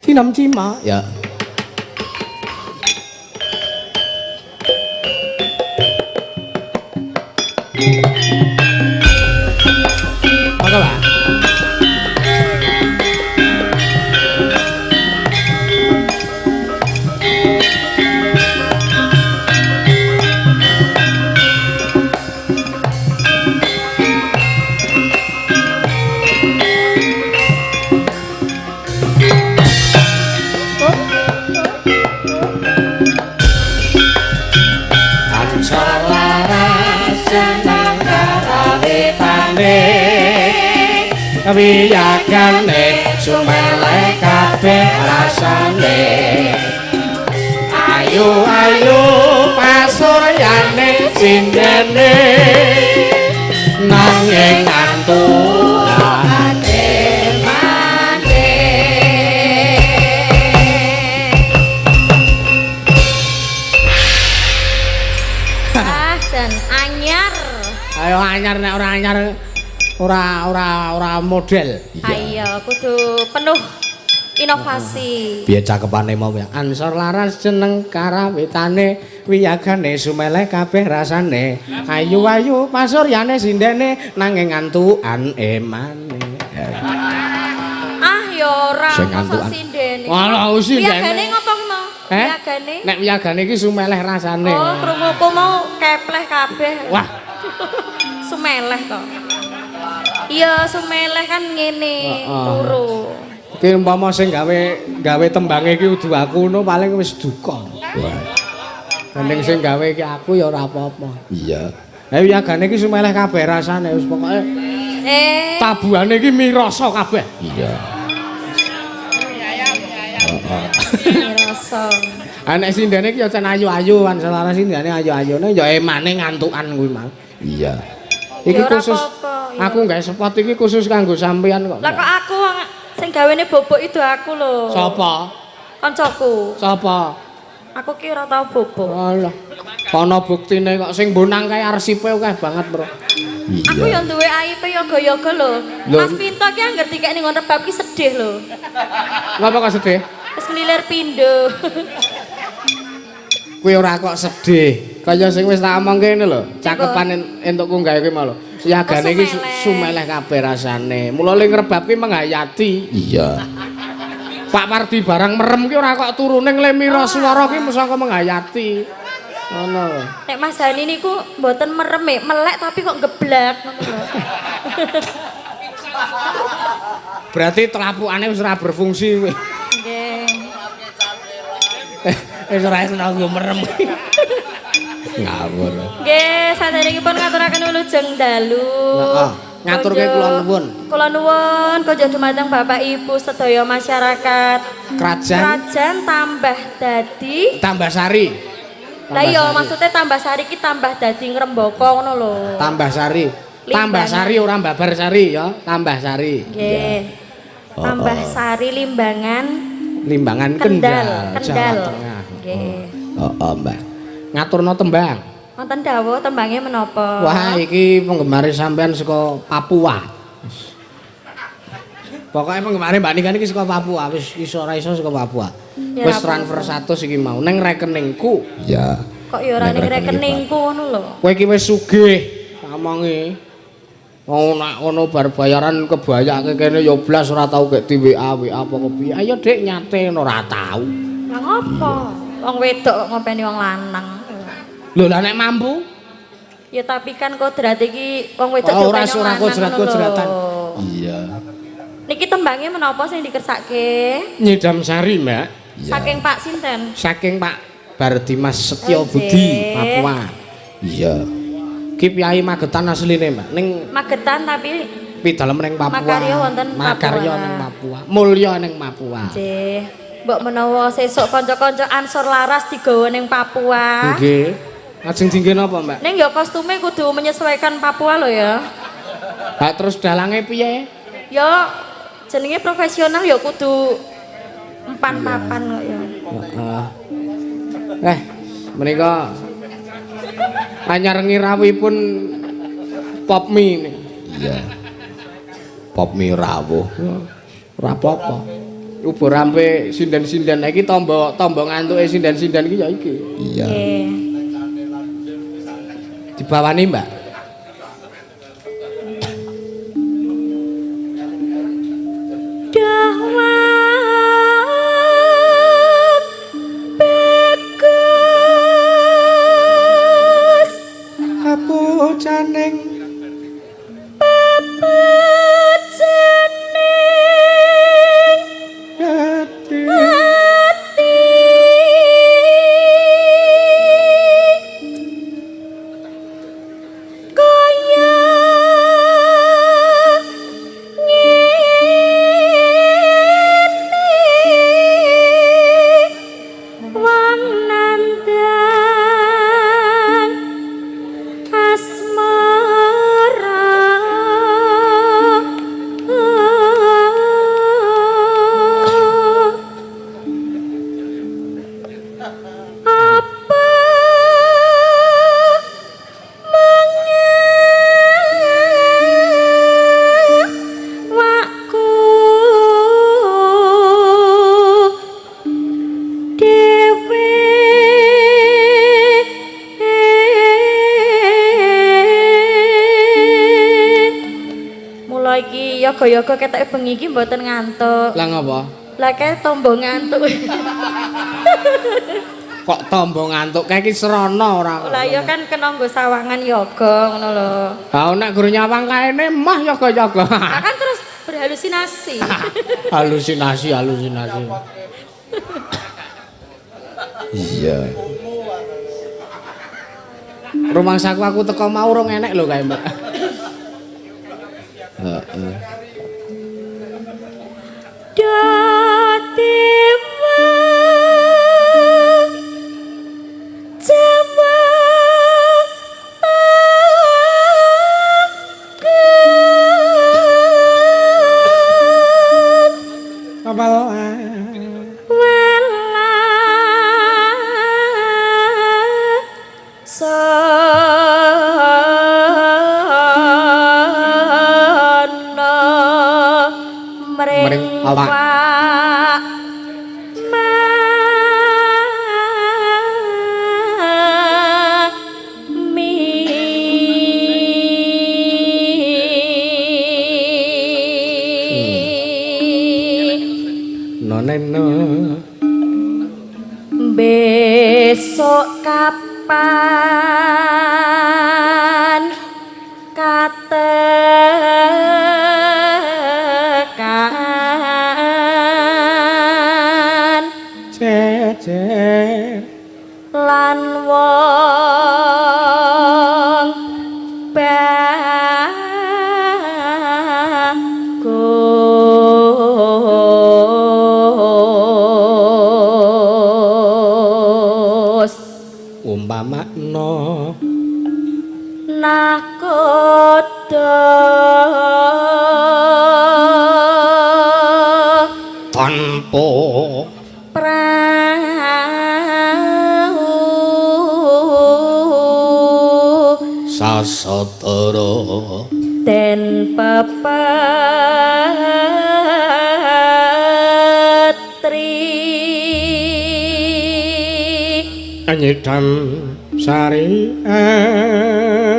Tinom cima. Ya. Monggo, Pak. Wiyagane sumeleh kabeh rasane. Ayu ayu pasuryane sindene nanging ngantukane mane. Ah, jan anyar. Ayo anyar nek ora anyar ora model. Ayo kudu penuh inovasi. Piye cakepane mau ya? Ansor Laras jeneng karawitane, wiyagane sumeleh kabeh rasane. Ayu-ayu pasuryane sindene nanging ngantukan emane. Ah ya ora Sing ngantukan. sindene. Walah sindene. Wiyagane ngopo ki mau? Eh? Wiyagane. Nek wiyagane iki sumeleh rasane. Oh, krunguku mau kepleh kabeh. Wah, sumeleh kok. Iya, sumeleh kan ngene, turu. Iki umpama sing gawe tembange iki kudu aku ngono paling wis duka. Wah. Gandeng sing gawe iki aku ya ora apa-apa. Iya. Lah wiyagane iki sumeleh kabeh rasane wis pokoke tabuhane iki mirasa kabeh. Iya. Mirasa. Ah nek sindene iki ya cen ayu-ayu, Ansor Laras sindene ayu-ayune ya emane ngantukan kuwi mau. Iya. Iki Ya khusus apa-apa, iya. Aku gawe spot iki khusus kanggo sampean kok. Lah kok aku sing gawene bobok itu aku lho. Sapa? Kancaku. Sapa? Aku ki ora tau bobok. Alah. Ana buktine kok sing bonang kae arsipe akeh banget, Bro. Iya. Aku yo duwe aib yoga-yoga lho. Mas Pinto ki angger dikek ning ngono rebab ki sedih lho. Ngapa kok sedih? Wis ngelilir pindho. Kuwi ora kok sedih. Kaya sing wis tak omong kene lho, cakepan entukku gawe kuwi mau lho. Yagane iki sumeleh kabeh rasane. Mula ling rebab ki menghayati. Iya. Pak Pardi barang merem ki ora kok turune nglemira swara ki saka menghayati. Ngono lho. Nek Mas Hani niku mboten merem e, melek tapi kok geblak ngono lho. Berarti telapukane wis ora berfungsi kuwi. Nggih. Wis ora iso nggo merem. Ngawur. Nggih, saderengipun ngaturaken wilujeng dalu. Heeh. Ngaturke kula nuwun. Kula nuwun kunjuk dumateng Bapak Ibu sedaya masyarakat Krajan tambah dadi Tambah Sari. Lah iya maksudnya tambah sari ki tambah dadi ngrembaka ngono lho. Tambah Sari. Tambah Sari ora babar sari ya, tambah Sari. Nggih. Tambah Sari Limbangan Limbangan Kendal, Kendal. Jawa Tengah. Nggih. Heeh, Mbak. Ngaturno tembang. Wonten dawuh tembange menapa? Wah, iki penggemar sampean saka Papua. Pokoke penggemare Mbak Nika niki saka Papua, wis iso ora iso saka Papua. Ya, Wis transfer 100 iki mau ning rekeningku. Iya. Kok ya ora ning rekeningku ngono lho. Kowe iki wis sugih, tak omongi. Wong nek ngono bar bayaran kebayake kene ya blas ora tau gek di WA, WA apa kepiye. Ayo Dik nyate ngono ora tau. Lah ngopo? Wong wedok kok ngopeni wong lanang. Lho lah nek mampu? Ya tapi kan kodrat iki wong wedok Oh, ora diopeni wong ora lanang kodrat-kodratan. Iya. Niki tembangnya menapa sing dikersake? Nyidam Sari, Mbak. Saking Pak sinten? Saking Pak Bardimas Setio Budi, Papua. Iya. Ki piyai Magetan asline, Mbak. Ning Magetan tapi pidalem ning Papua. Makarya wonten Papua. Makarya ning Papua. Mulya ning Papua. Nggih. Mbok menawa sesuk kanca-kanca Ansor Laras digawa ning Papua. Nggih. Ajeng dingge napa, Mbak? Ning ya kostume kudu menyesuaikan Papua lho ya. Lah terus dalange piye? Ya jenenge profesional ya kudu empan papan kok ya. Heeh. Menika anyar ngirawuhipun pop mie. Iya. Pop mie rawuh. Ora apa-apa. Ubo rampe sinden-sinden iki tombo ngantuke sinden-sinden iki ya iki. Iya. Nggih. Dibawani, Mbak. Dahwat bagus Apucaning pepejening ati ati kaya ngene wong nandang asmara. Apa mengawakku dhewe Mula iki yoga-yoga ketoke bengi iki mboten ngantuk. Lah ngapa? Lah kae tombo ngantuk. Kok tombo ngantuk kae iki srana ora. Lah ya kan kena nggo sawangan yoga ngono lho. Ha nek guru nyawang kaene mah yoga-yoga. Lah kan terus berhalusinasi. Halusinasi, halusinasi. Iya. Rumangsaku aku teko mau urung enek lho kae, Mbak. Heeh. Dewa Jawa Welasana Mring mring awak. wak mami. Noneno. Besok kapan katekan Jejer lan wong bagus umpamakno nakoda tanpa prau sasatara den pepetri nyidam sari es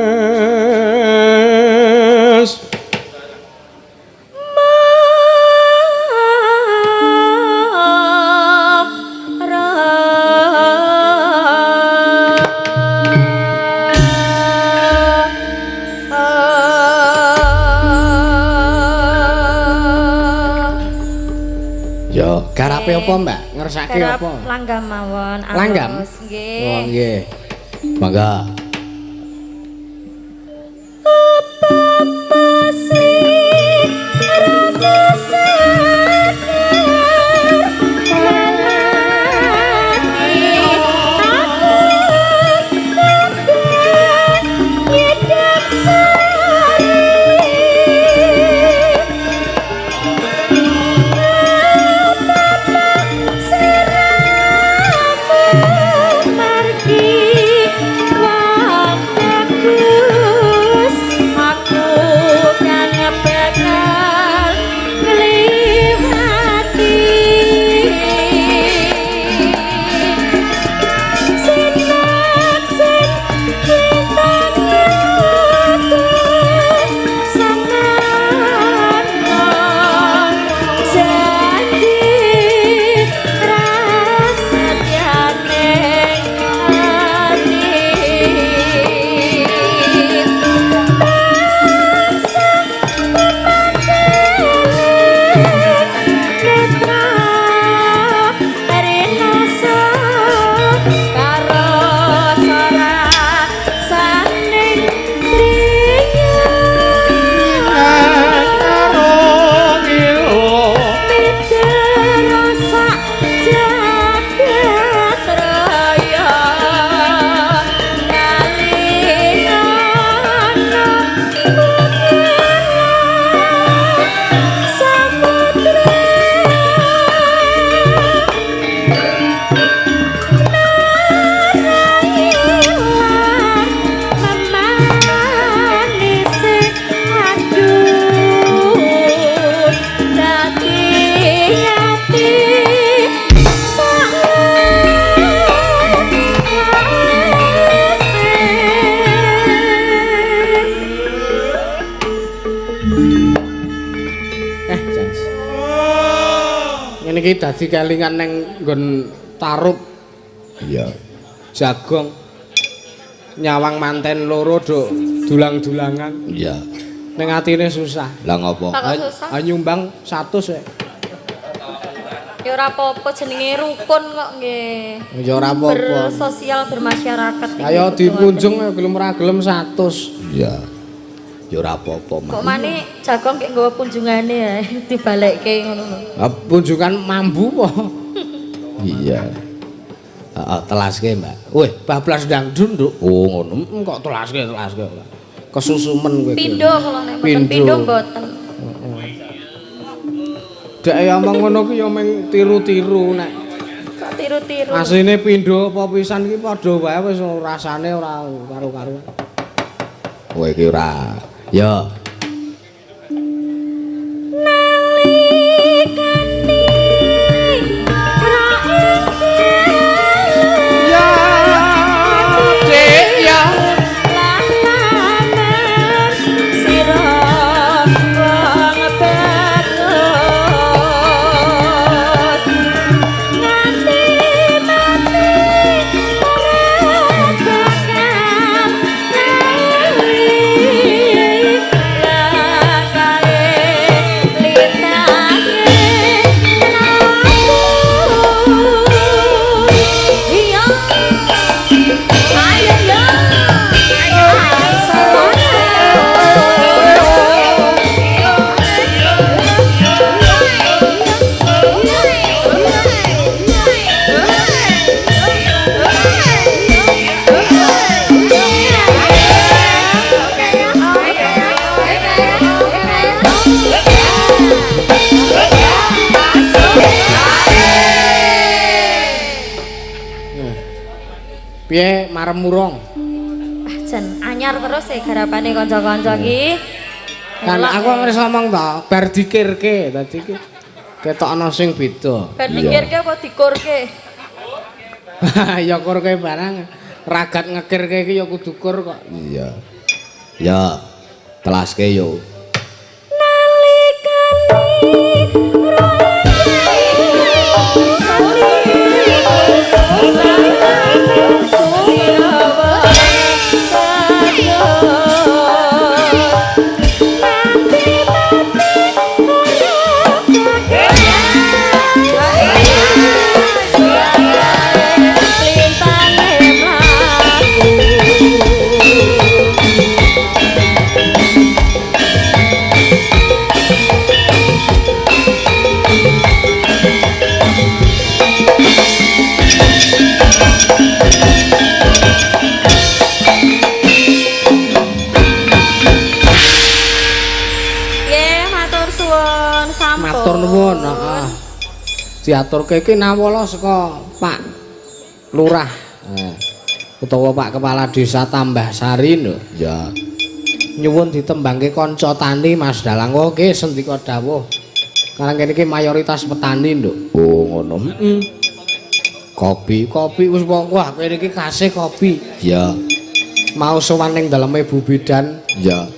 Ya, garape apa, Mbak? Ngersake Garap apa? langgam mawon alus. Langgam? Nggih. Oh, nggih. Mangga. Apa masih rada sadar melati aku kabeh nyedap sari siramu margi wong bagus aku kang bakal ngliwati. Iki dadi kelingan ning nggon tarup. Iya. Jagong. Nyawang manten loro duk dulang-dulangan. Iya. Ning atine susah. Lah ngopo? Kok susah? Nyumbang 100 ya. Ya ora apa-apa jenenge rukun kok nggih. Ya ora apa-apa. Bersosial bermasyarakat. Ayo dipunjung gelem ora gelem 100. Iya. Ya ora apa-apa, Mas. Kok mane jagong kek nggawa punjungane ya dibalekke ngono lho. Ah punjungan mambu po. Iya. Heeh, telaske, Mbak. Weh, bablas dangdut, Nduk. Oh, ngono. Kok telaske. Kesusumen kowe. Pindho kula nek mboten pindho mboten. Dek omong ngono ki ya mung tiru-tiru nek. Kok tiru-tiru. Asline pindho apa pisan ki padha wae wis rasane ora karu-karuan. Kowe iki ora. Ya. Nalikane ya Dek ya lantaran sira wong bagus nganti mati ora bakal lali lakae lintange mlaku. Iya. Ayo ya. Ayo Piye marem murung? Ah, jan anyar terus ya garapane kanca-kanca iki. Kan aku wis ngomong to, bar dikirke dadi iki ketok ana sing beda. Bar dikirke apa dikurke? Ya kurke barang. Ragat ngekirke iki ya kudu kur kok. Iya. Ya, telaske yo. Nalikane Matur nuwun, heeh. Diaturke iki nawala saka Pak Lurah. Utawa Pak Kepala Desa Tambahsari lho. Ya. Nyuwun ditembangke kanca tani Mas Dalang. Oke, sendika dawuh. Karang kene iki mayoritas petani, Nduk. Oh, ngono. Heeh. Kopi, kopi wis wah kene iki kasih kopi. Ya. Mau sowan ning daleme Bu Bidan. Ya.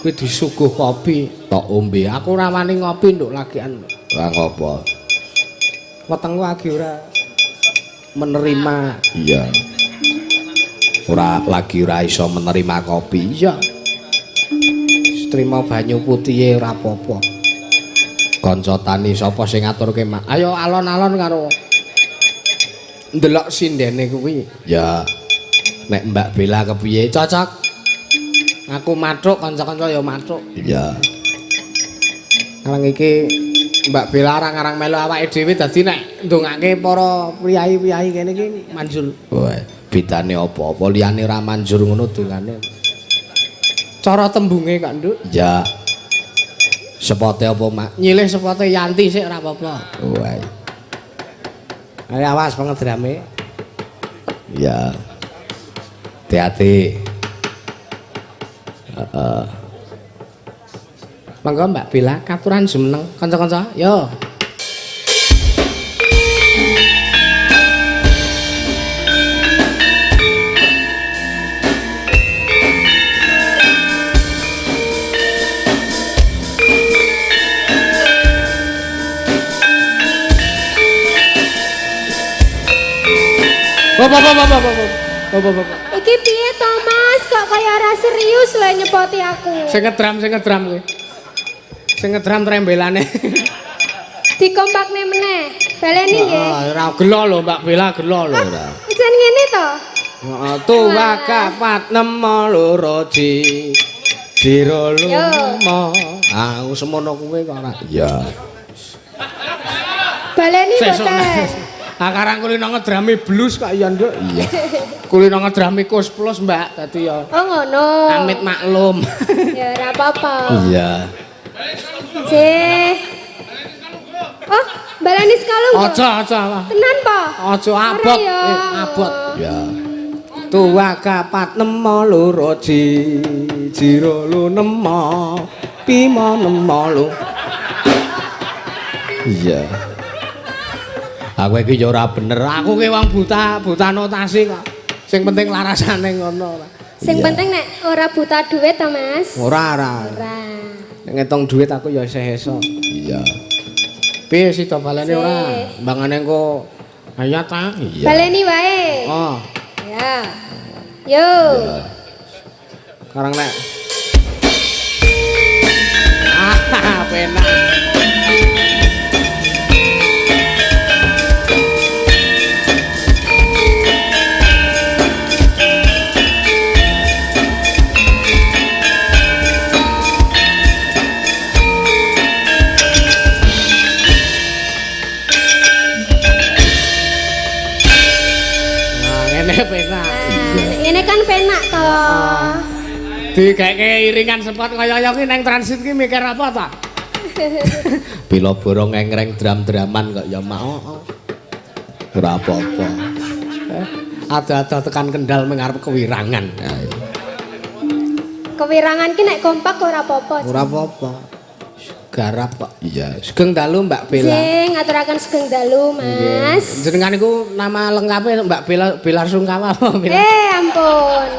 Kuwi disuguh kopi, tok ombe. Aku ora wani ngopi, Nduk, lagian. Ora ngopo. Wetengku lagi ora menerima. Iya. Ora lagi ora iso menerima kopi. Iya. Trima banyu putihe ora apa-apa. Kanca tani sapa sing ngaturke, Mak? Ayo alon-alon karo ndelok sindene kuwi. Ya. Nek Mbak Bella kepiye? Cocok. Aku mathuk, kanca-kanca ya mathuk. Iya. Karang iki Mbak Bella arang-arang melu awake dhewe dadi nek ndongake para priyayi-priyayi kene iki manjur. Wah, bedane apa-apa liyane ora manjur ngono dongane. Cara tembunge kok, Nduk. Ya. Sepote apa, Mak? Nyilih sepote Yanti sik ora apa-apa. Wah. Ayo awas pengedrame. Ya. Hati-hati. Heeh. Monggo Mbak Bella katuran jumeneng kanca-kanca. Yo. Apa apa apa apa. Apa apa. Iki piye to, Mas? Kok kaya ora serius lho nyepoti aku. Sing ngedram kuwi. Sing ngedram trembelane. Dikompakne meneh. Baleni nggih. Ah, ora gelo lho Mbak Bella, gelo lho ora. Jan ngene to? Heeh, tuwa kapat nemo loro ji. Jiro limo. Ah, semono kuwi kok ora. Iya. Baleni mboten. Ah, karang kulino ngedrami blues kok ya, Nduk. Iya. Kulino ngedrami Kus Plus, Mbak, dadi ya. Oh ngono. Amit maklum. Ya ora apa-apa. Iya. Jeh. Oh, baleni sekalung. Aja, aja. Tenan po? Aja abot, abot. Ya. Tuwa kapat nemo loro ji, jiro lu nemo, pimo nemo lu. Iya. Aku iki ya ora bener. Aku ki wong buta, buta notasi kok. Sing penting larasane ngono ora. Sing penting nek ora buta duit ta, Mas? Ora, ora. Ora. Nek ngitung duit aku ya isih iso. Iya. Piye sida baleni ora? Mbangane engko ayat ta? Iya. Baleni wae. Oh. Ya. Yo. Karang nek. Ah, penak. Nah, ngene penak. Nah, ngene kan penak to. Digaeke iringan sepot kaya ki nang transit ki mikir apa ta? Bila borong ngengreng dram-draman kok ya mau. Ora apa-apa. Ada-ada tekan Kendal mengarep kewirangan. Kewirangan ki nek kompak ora apa-apa. Ora apa-apa. Garap kok. Iya. Sugeng dalu Mbak Bella. Sing ngaturaken sugeng dalu, Mas. Jenengan niku nama lengkapnya Mbak Bella Bella Sungkawa apa Bella? Eh, ampun.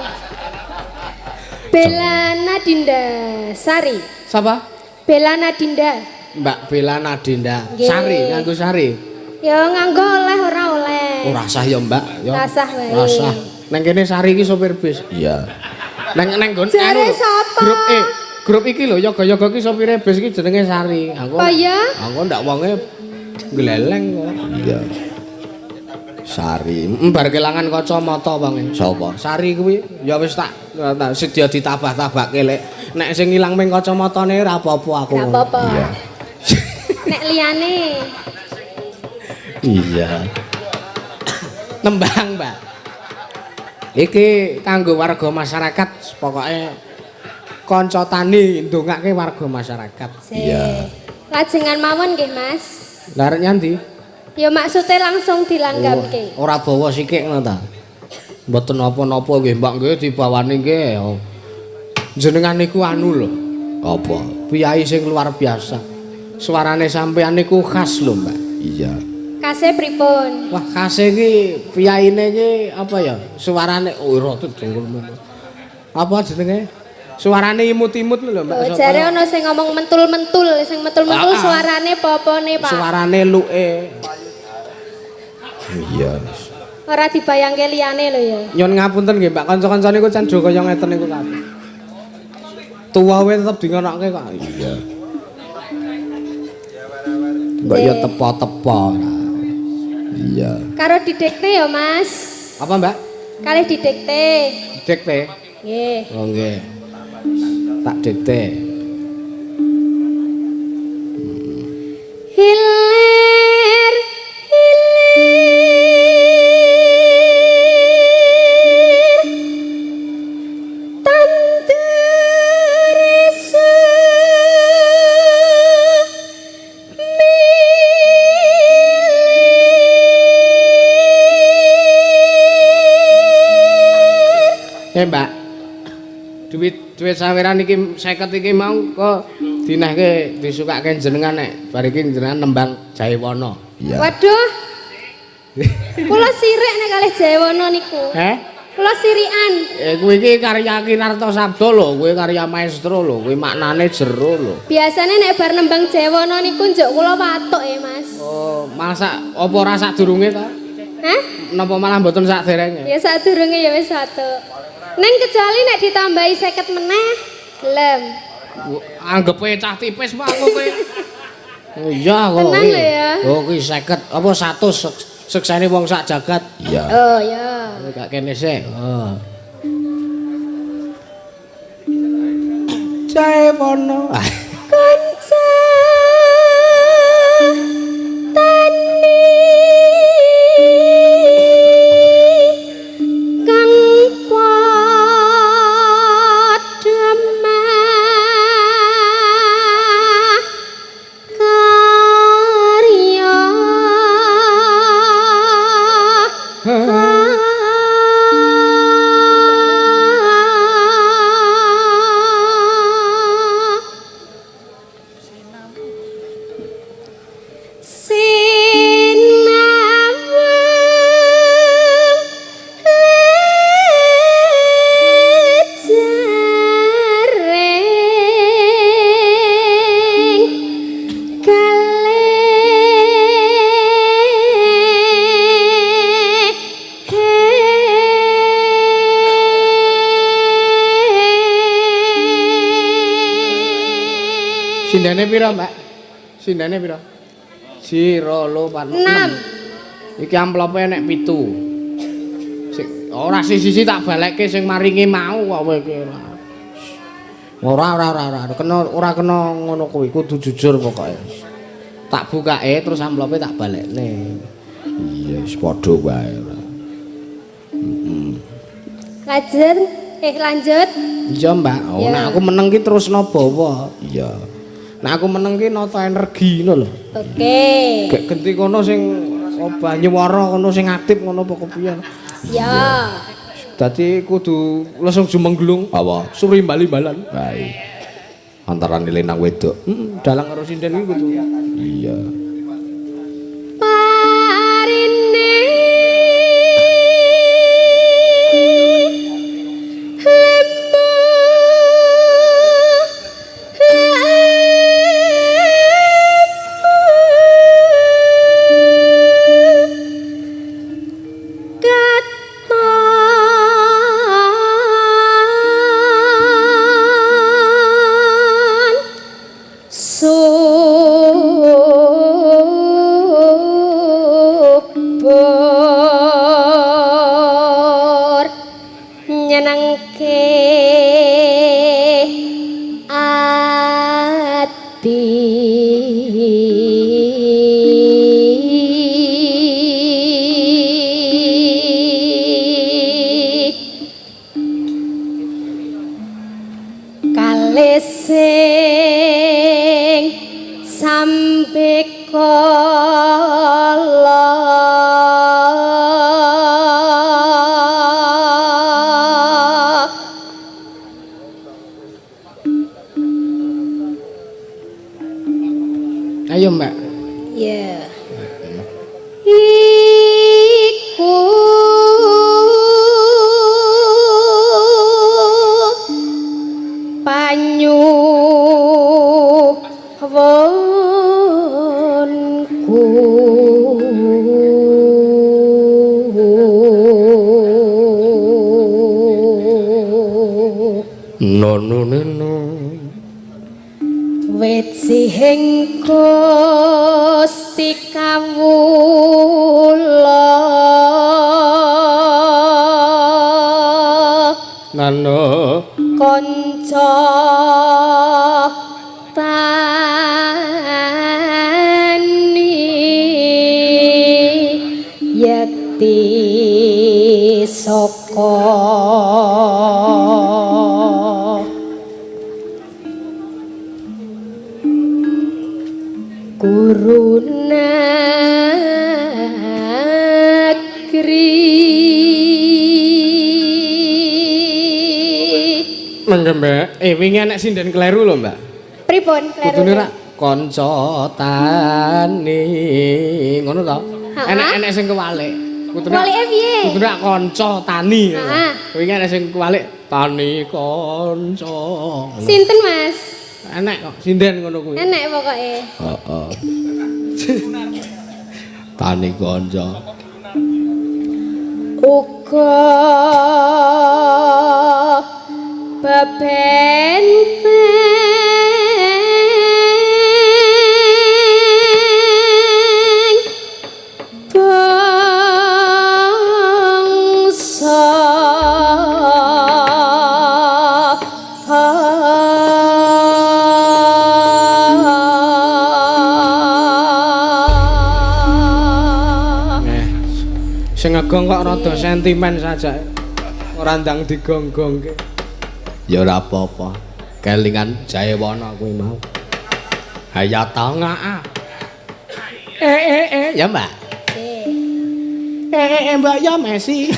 Bella Nadinda Sari. Sapa? Bella Nadinda. Mbak Bella Nadinda. Nggih. Sari, nganggo sari. Ya nganggo oleh ora oleh. Ora sah ya, Mbak. Ya. Ora sah wae. Ora sah. Nang kene Sari iki sopir bis. Iya. Nang nang nggon Jare anu lho, sapa? Grup E. Grup iki lho yoga-yoga iki sopire bis iki jenenge Sari. Aku. Oh iya? Aku ndak wonge gleleng kok. Iya. Sari. Bar kelangan kacamata wonge. Sapa? Sari kuwi ya wis tak sedia ditabah-tabahke lek nek sing ilang ming kacamatane ora apa-apa aku. Ora apa-apa. Iya. Nek liyane. Iya. Nembang, Mbak. Iki kanggo warga masyarakat pokoke kanca tani ndongake warga masyarakat. Iya. Lajengan mawon nggih, Mas. Lah arep nyandi? Ya maksude langsung dilanggamke. Ora bawa sikik ngono ta. Mboten napa-napa nggih, Mbak, nggih dibawani nggih. Jenengan niku anu lho. Apa? Piyai sing luar biasa. Suarane sampean niku khas lho, Mbak. Iya. Kase pripun? Wah, khase iki piyaine iki apa ya? Suarane oh rada dengkul. Apa jenenge? Suarane imut-imut lho, Mbak. Oh, jare ana sing ngomong mentul-mentul, sing mentul-mentul suarane popone, Pak. Suarane luke. Iya. Ora dibayangke liyane lho ya. Nyun ngapunten nggih, Mbak, kanca-kanca niku can do kaya ngeten niku kabeh. Tuwa wae tetep dingonokke kok. Iya. Mbak ya tepo-tepo. Iya. Karo didikte ya, Mas. Apa, Mbak? Kalih didikte. Didikte. Nggih. Oh nggih. Tak dikte. Hilir hilir tandur sumilir. Mbak. Duit saweran iki 50 iki mau kok dinehke disukake jenengan nek bar iki jenengan nembang Jaiwana. Iya. Waduh. Kula sirik nek kalih Jaiwana niku. Heh? Kula sirikan. Kuwi iki karya Kinarto Sabdo lho, kuwi karya maestro lho, kuwi maknane jero lho. Biasane nek bar nembang Jaiwana niku njuk kula watuk ya, Mas. Oh, masak apa ora sadurunge ta? Hah? Napa malah mboten sakderenge? Ya sadurunge ya wis watuk. Neng kecuali nek ditambahi 50 meneh gelem. Anggepe cah tipis Pak aku kowe. Oh iya kok. Tenang lho ya. Oh kuwi 50 apa 100 seksene wong sak jagat. Iya. Oh iya. Gak kene sik. Oh. Jae wono. Kanca tani kang padha makarya Sinawang lejaring galih Sindene pira, Mbak? Sindene pira? 1 2 4 6. Iki amplope enek 7. Sing ora sisi-sisi tak balekke sing maringi mau kok kowe iki ora. Ora ora ora ora kena ora kena ngono kuwi kudu jujur pokoke. Tak bukake terus amplope tak balekne. Iya wis padha wae ora. Lajeng lanjut. Iya, Mbak. Oh, Iya. nek aku meneng ki terusno bawa. Iya. Nek aku meneng ki nata energi ngono lho. Oke. Gek genti kono sing obah nyuwara kono sing aktif ngono apa kepiye. Ya. Dadi kudu langsung jumengglung. Apa? Suri bali-balan. Baik. Antarane lanang wedok. Heeh, dalang karo sinden iki kudu. Iya. Parine lemah katon subur nyenengke ati. Kalih sing sambekala Ayo, Mbak. Ya. Iku panyuwunku. Nono neno. Wejihing Gusti kawula Nano kanca tani yekti saka guru negeri. Mengke, Mbak. Wingi enek sinden kleru lho, Mbak. Pripun kleru? Kudune rak kanca tani ngono to. Enek-enek sing kewalik. Kudune Kewalike piye? Kudune rak kanca tani. Heeh. Wingi enek sing kewalik tani kanca. Sinten, Mas? Enek kok sinden ngono kuwi. Enek pokoke. Heeh. Tani kanca. Uga bebenteng bangsa. Sing ngegong kok rada sentimen saja. Ora ndang digonggongke. Ya ora apa-apa. Kelingan Jayawana kuwi mau. Hayata ngaa. Ya Mbak. Mbak ya Messi.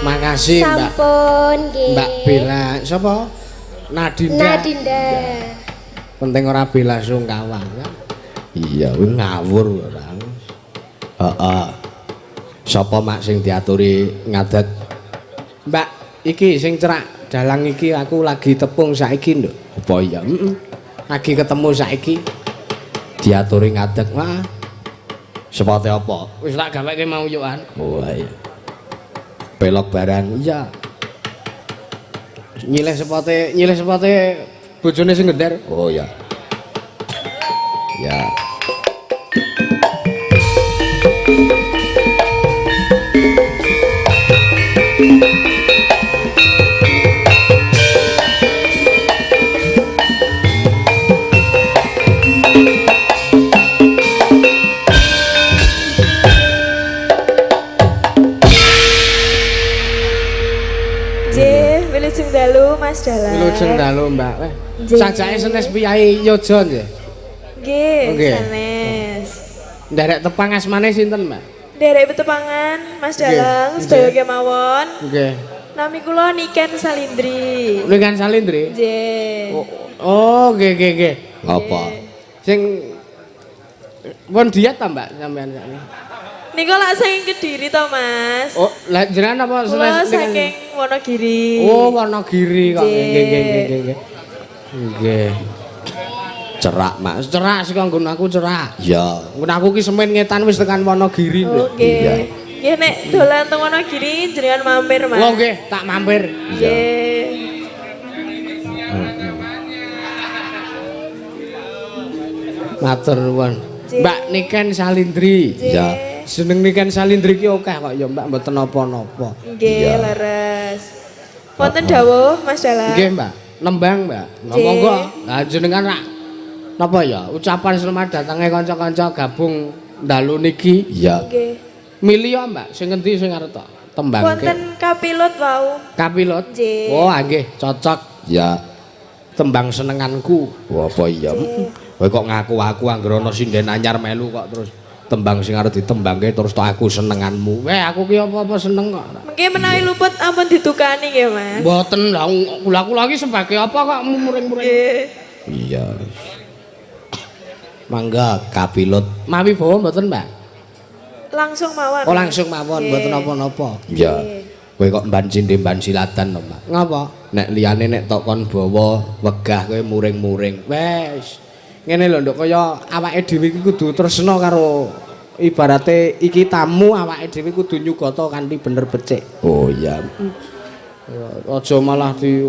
Makasih Mbak. Sampun nggih. Mbak Bella sapa? Nadinda. Nadinda. Penting ora bela sungkawa. Iya, kuwi ngawur ora. Heeh. Sapa mak sing diaturi ngadeg? Mbak, iki sing cerak dalang iki aku lagi tepung saiki, Nduk. Apa iya? Heeh. Lagi ketemu saiki. Diaturi ngadeg. Wah. Sepote apa? Wis tak gaweke mau yo an. Oh iya. Pelok barang. Iya. Nyileh sepote bojone sing gender. Oh iya. Ya. Wilujeng dalu Mas Dalang. Wilujeng dalu Mbak. Sajake senes piyai Yojo nggih. Nggih, sanes. Nderek tepang asmane sinten, Mbak? Nderek tepangan Mas Dalang sedaya kemawon. Nggih. Nami kula Niken Salindri. Niken Salindri? Nggih. Oh, nggih nggih nggih. Apa? Sing pun diet ta, Mbak, sampean sakniki? Niku lak saking Kediri to, Mas. Oh, lah jenengan apa kula saking Wonogiri. Oh, Wonogiri kok. Nggih nggih nggih nggih. Nggih. Cerak, Mas. Cerak saka nggon aku cerak. Iya. Nggon aku ki semen ngetan wis tekan Wonogiri. Oh, nggih. Nggih nek dolan teng Wonogiri jenengan mampir, Mas. Oh, nggih, tak mampir. Iya. Matur nuwun. Mbak Niken Salindri. Iya. Jeneng Niken Salindri ki akeh kok ya Mbak, mboten napa-napa. Nggih, leres. Wonten dawuh Mas Dalang. Nggih, Mbak. Nembang, Mbak. Monggo. Lah jenengan rak napa ya? Ucapan selamat datange kanca-kanca gabung dalu niki. Iya. Nggih. Milih ya, Mbak, sing ngendi sing arep tok tembangke. Wonten Kapilut wau. Kapilut? Nggih. Oh, nggih, cocok. Ya. Tembang senenganku. Wah, apa iya? Kowe kok ngaku aku anggere ana sinden anyar melu kok terus tembang sing arep ditembangke terus tok aku senenganmu. Weh, aku ki apa-apa seneng kok. Mengke menawi luput ampun ditukani nggih, Mas. Mboten lah, kula iki sebagai apa kok muring-muring. Nggih. Iya. Mangga Kapilut. Mawi bawa mboten, Mbak? Langsung mawon. Oh, langsung mawon, mboten napa-napa. Iya. Kowe kok mban cindhe mban silatan to, Mbak? Ngapa? Nek liyane nek tok kon bawa wegah kowe muring-muring. Wes. Ngene lho, Nduk, kaya awake dhewe iki kudu tresna karo ibarate iki tamu, awake dhewe kudu nyugata kanthi bener becik. Oh iya. Aja malah di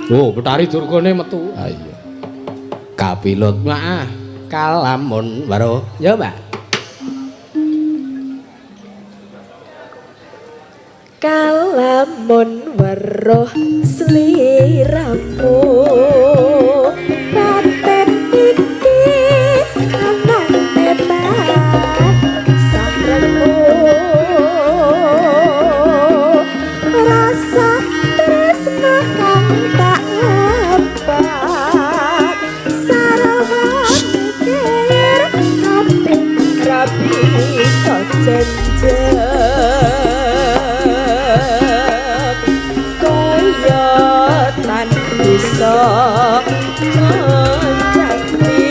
Oh, Betari Durgane metu. Ah iya. Kapilut. Heeh. Kalamun waro. Ya, Mbak. Kalamun weruh sliramu paten iki anane saremu rasa tresna kang tak lepat sarwa mikir ati ra bisa jenjek kaya tan bisa menjadi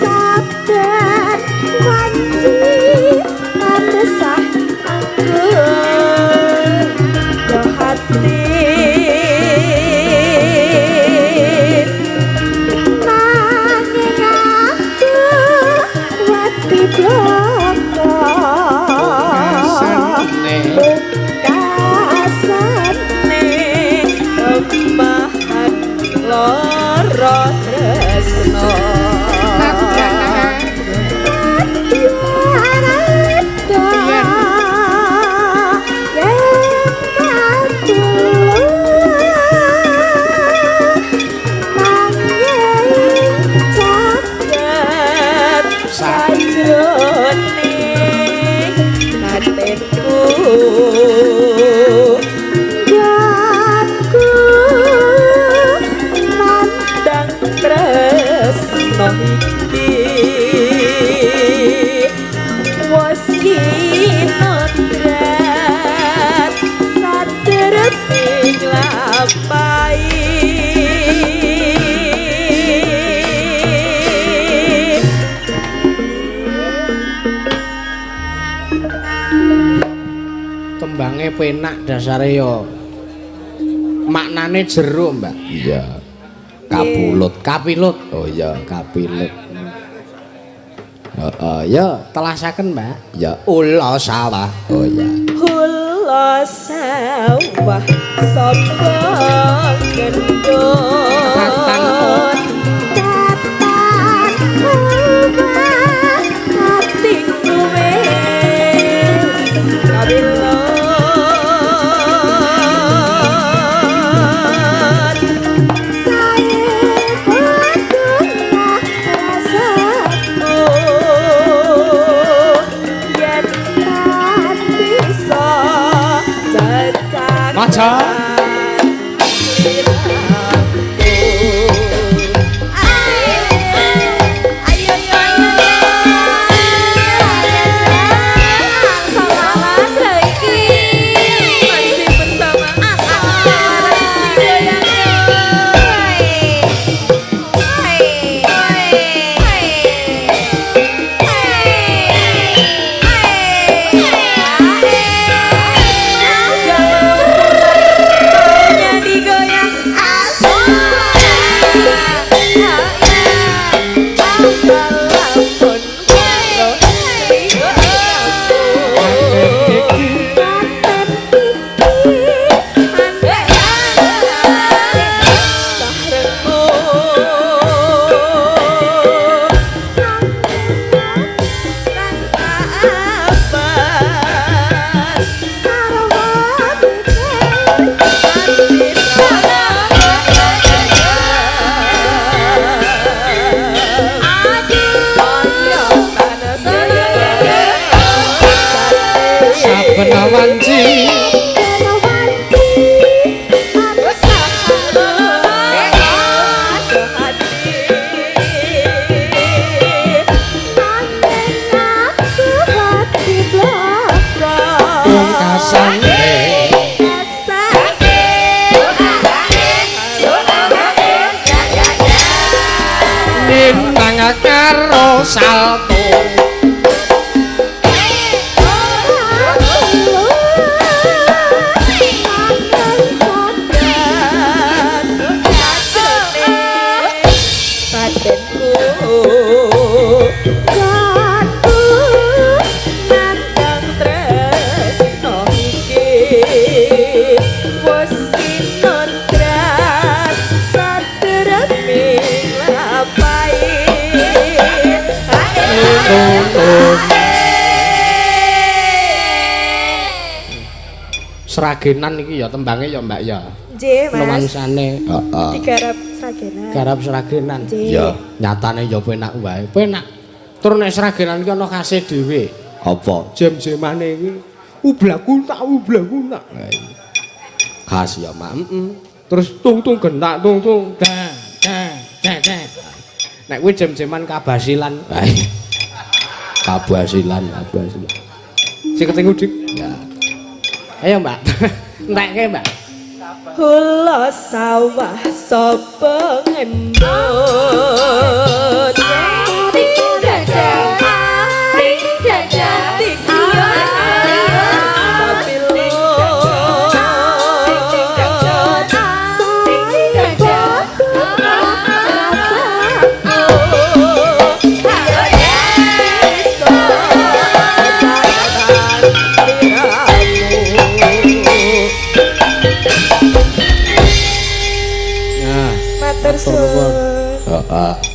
saben wanci tansah anggun yo hati nanging aku wedi bloko pungkasane kemahan lara tresna. Sajroning batinku Gatku nandang tresno iki wis kinodrat satreping lampahi. Tembange penak dasare ya maknane jero, Mbak. Iya. Kapulut. Kapilut. Oh iya, kapilut. Heeh, ya Telasaken, Mbak. Ya ula sawah. Oh iya. Hula sawah sapa gendut Tatang tatang omah atiku wis kawilut sae padha rasaku yen tan bisa cecak Maca. Masih bersama Saben wanci pungkasane ninang karo salto. Wis sinodran satreming lapai. Sragenan iki ya tembange ya, Mbak ya. Nggih, Mas. Nuansane. Heeh. Digarap Sragenan. Garap Sragenan. Nggih. Ya. Nyatane ya penak wae. Penak. Tur nek Sragenan iki ana khase dhewe. Apa? Jem-jemane iki ublaku tak ublaku tak. Lah iya. Khas ya, Mak. Heeh. Terus tung tung gentak tung tung dah dah dah dah. Nek kuwi jem-jeman kabasilan. Lah iya. Kabasilan, kabasilan. Sing ketingu dik. Ya. Ayo, Mbak. Entekke, Mbak. Hula sawah sapa ngendut Ting dada ting dada ting Nah, Matur suwun. Heeh.